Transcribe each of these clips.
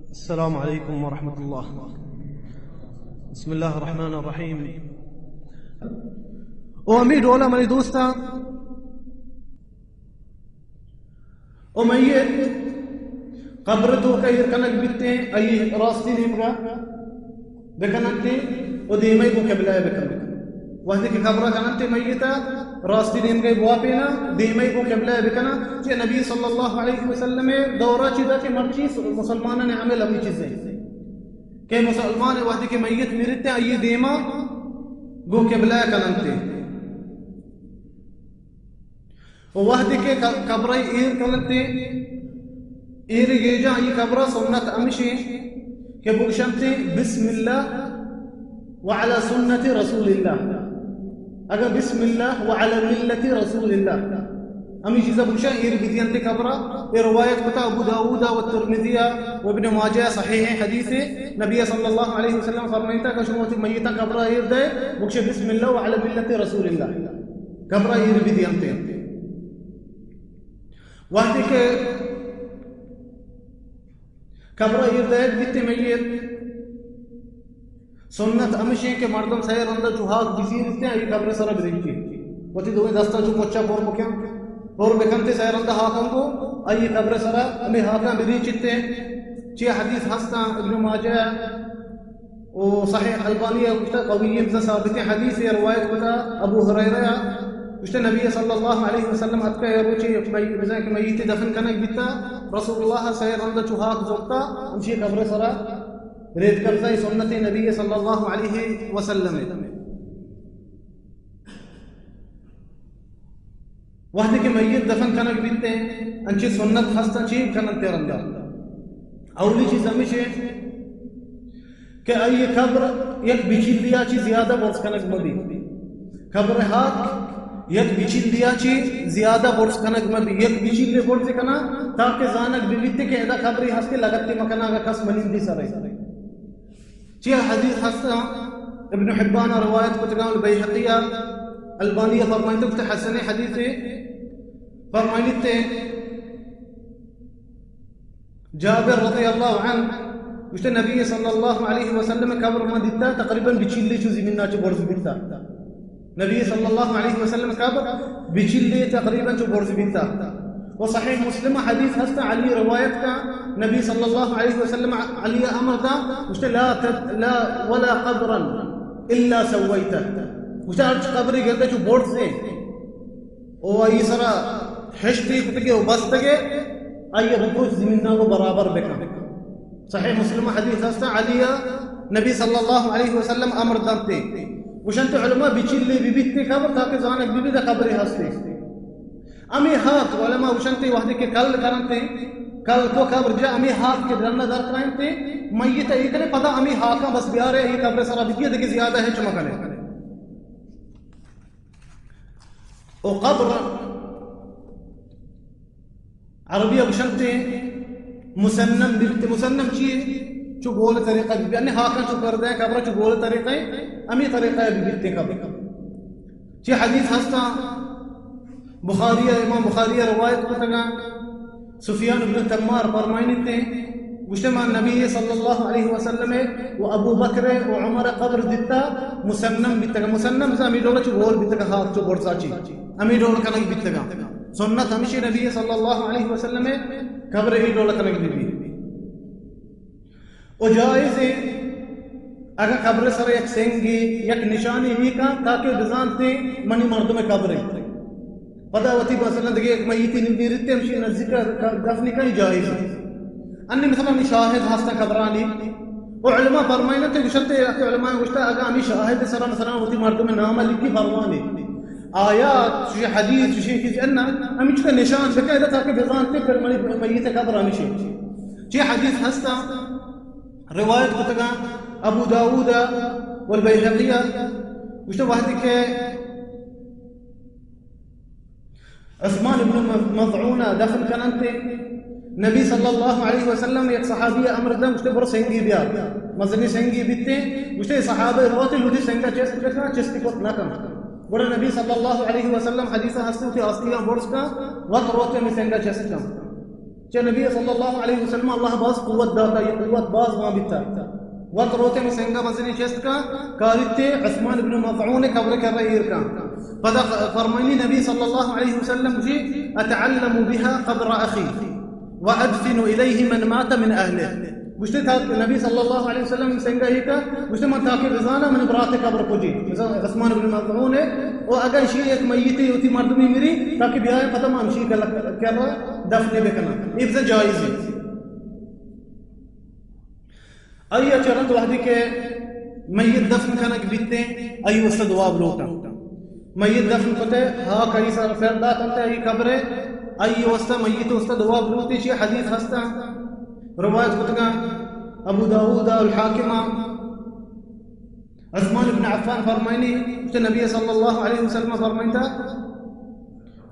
السلام علیکم ورحمۃ اللہ۔ بسم اللہ الرحمن الرحیم۔ او ہمے ڈولا منی دوستاں، او میت قبر توکا ایر کنگ بیتیں، آئی راستی نیمگا بکننتے و دیمئی گوں قبلہ بکننتے۔ وہدے کہ قبرہ کننتے میتا، راستی نیمگئی بواپینا، دیمئی گوں قبلہ بکنا۔ چہ نبی صلی اللہ علیہ وسلم دورا چیزا کہ مرچی مسلمانان عمل ہمی چیزیں کہ مسلمان وہدے کہ میت میرتے، آئی دیما گوں قبلہ کننتے۔ و وہدے کہ ق-، قبرہ ایر کننتے، ایر گیجا آئی قبرہ سنت ہمشیں کہ بگشنتے بسم اللہ وعلی سنت رسول اللہ۔ اگاں بسم اللہ وعلی ملت رسول اللہ ہمے چیزا بگشاں، ایر بدینتے قبرہ۔ اے روایت کتا ابو داؤد و ترمذی و ابن ماجہ، صحیح حدیث۔ نبی صلی اللہ علیہ وسلم فرمائتا کہ شما وتی میتاں قبرہ ایر دے، بگشے بسم اللہ وعلی ملت رسول اللہ۔ قبرہ ایر بدینتے۔ وہدے کہ قبرہ ایر دئیگ بیت میت، سنت ہمشیں کہ مردم سئے رندا چو ہاک بزیرتے، آئی قبر سرا بریچیت۔ وتی دوئیں دستا چو پچا پر بکن، پر بکنتے سئے رندا ہاکاں گوں، آئی قبر سرا ہمے ہاکاں بریچیت۔ چی حدیث ہستاں ابن ماجہ و صحیح البانی ء گوشتہ قوی، بزاں ثابتیں حدیثے روایت کتا ابو ہریرہ ء۔ گوشتہ نبی صلی اللہ علیہ وسلم اتکہ اے روچے یک میت، بزاں کہ میتے دفن کنگ بیتا، رسول اللہ سئے رند چو ہاک زرتا، ہمشی قبر سرا ریتکہ، بزاں سنت نبی صلی اللہ علیہ وسلم۔ وہدے کہ میت دفن کنگ بیت، انچیں سنت ہست، چی کننت رندا؟ اولی چیز ہمیش انت کہ آئی قبر یک بچیلیا چی زیادہ برز کنگ مہ بیت۔ قبر ہاک یک بچیلیا چی زیادہ برز کنگ مہ بیت۔ یک بچیلے برز کنا تاکہ زانگ بہ بیت کہ ادا قبرے ہستے، لگتے مکنا اگہ کس منندی سرے۔ چیا حدیث ہستاں، ابن حبان روایت کتگاں، البیہقی، البانی فرمائیت کہ حسن حدیث فرمائیت۔ جابر رضی اللہ عنہ گوشت، نبی صلی اللہ علیہ وسلم قبر ما دیتا، تقریباً بچیلے چو زمین چو برز بیتا۔ نبی صلی اللہ علیہ وسلم قبر بچیلے تقریباً چو برز بیتا۔ و صحیح مسلم حدیث ہست، علی روایت کا، نبی صلی اللہ علیہ وسلم علی امر دا، گوشت، لا تد-، لا ولا قبرا الا سویته۔ گوشت، ہرچ قبری گندے چو برزے، او آئی سرا ہشتے کتگے و بستگے، آئی بپروچ زمیناں کو برابر بکن۔ صحیح مسلم حدیث ہست، علی نبی صلی اللہ علیہ وسلم امر دنتے۔ گوشنت علماء بچیلے ببیتے قبر تاکہ زانگ ببیت قبرے ہستے۔ ہمے ہاک علماء گوشنت وہدے کہ کل کرنتے، کل کو قبر جا ہمے ہاک کہ ڈنا در کرنتے، میت ایکنے پدا ہمے ہاکاں بس بیارے، اے قبر سرا بدیے، دگہ زیادہ ہچ مکنے۔ او قبر عربی ء گوشنت مسنم بیت۔ مسنم چی؟ چو گول طریقہ بیت، یعنی ہاکاں چو کردہ قبر چو گول طریقہ، ہمے طریقہ بیت قبر۔ چی حدیث ہستا بخاری ء، امام بخاری ء روایت کتگا۔ سفیان بن تمار فرمائنیتے، گوشتے، ما نبی صلی اللہ علیہ وسلم و ابو بکر و عمر قبر دیتا، مسنم بیتگا۔ مسنم ہمے ڈول چو گول بیتگا، ہاک چو برزا چی ہمے ڈول کنگ بیتگا۔ سنت ہمیشی نبی صلی اللہ علیہ وسلم قبر ہمے ڈول کنگ بی۔ و جائز ہے، اگاں قبر سر یک سنگے، یک نشانے ایکا، تاکہ بزانتے منی مردم قبر ہے۔ پدا وتی مثلاً دگہ یک میتی نمیرتے، ہمشی نزدیک دفن کنی جائز ہے۔ انی مثلاً ہمیں شاہد ہستا قبرانی، و علماء فرمائنا تے گوشتے، کہ علماء گوشتا، اگاں ہمیں شاہد سرا مثلاً وتی مردم نام لکھی فرمانے، آیات، چوشیں حدیث، چوشیں چیز انا، ہمیں چکا نشان بکا ادا تاکہ بزانتے پر منی میت قبر ہمیشی۔ چی حدیث ہستا، روایت کتگا ابو داؤد والبیہقی، گوشتے وہدے کہ عثمان ابن مظعون دفن کننتے، نبی صلی اللہ علیہ وسلم یک صحابی امر دن، گوشتے برو سنگی بیار، مزنی سنگی بیتے، گوشتے صحابہ روتے لوٹی سنگا چست کتنا، چستی کت نہ کن۔ گڑا نبی صلی اللہ علیہ وسلم حدیث ہستے کہ آستیاں برز کا، وقت روتے میں سنگا چست کن۔ چہ نبی صلی اللہ علیہ وسلم اللہ باز قوت داتا، یہ قوت باز ما بیتا۔ وت روتے میں سنگا بزنی چست کا، کاریتے عثمان بن مظعون قبر کر رہا ایر کا۔ پدا فرمانی نبی صلی اللہ علیہ وسلم جی، اتعلم بها قبر اخی وادفن الیہ من مات من اہلہ۔ گوشتے تھا نبی صلی اللہ علیہ وسلم سنگا ہی کا، گوشتے من تاکہ بزانا من برات قبر کجی، مثلاً عثمان بن مظعون ہے، او اگر شی ایک میت ہوتی مردمی مری، تاکہ بیائے پتہ من شی کر، کر دفن بکنا۔ یہ بزن جائز ہے۔ آئی ء چہ رند وہدے کہ میت دفن کنگ بیتیں، آئی واسطہ دعا بلوٹاں۔ میت دفن کتے، ہاک آئی سر پر دات انت، آئی قبر ء، آئی واسطہ، میت واسطہ دعا بلوٹی چی حدیث ہستا، روایت کتگا ابو داؤد ء الحاکم ء۔ عثمان ابن عفان فرمائنی، نبی صلی اللہ علیہ وسلم فرمائنتا،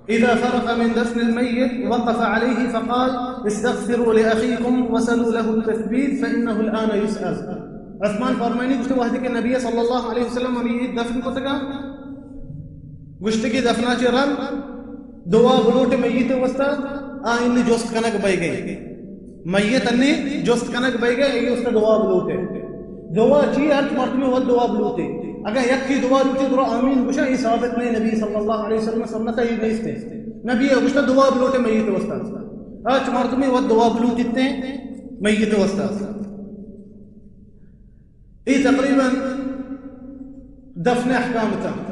اذا فرغ من دفن المیت وقف علیہ فقال، استغفروا لاخیکم وسلوا له التثبیت فانه الان یسأل۔ عثمان فرمائنی، گوشتے وہدے کہ نبی صلی اللہ علیہ وسلم میت دفن کتگا، گوشتے کہ دفنا چہ رند دعا بلوٹ میت واسطہ، آ انی جست کنگ بئیگئے۔ میت انی جست کنگ بئیگئے، ای واسطہ دعا بلوٹے۔ دعا چی؟ ہرچ مردمی وت دعا بلوٹے۔ اگر یکی دعا لوٹے، درا آمین گوشا، ای ثابت نہیں، نبی صلی اللہ علیہ وسلم سنت ہی نیست ہے۔ نبی گوشتا دعا بلوٹے میت واسطہ۔ ہرچ مردمی وت دعا بلوٹتے میت واسطہ۔ اے تقریباً دفن احکام تاں۔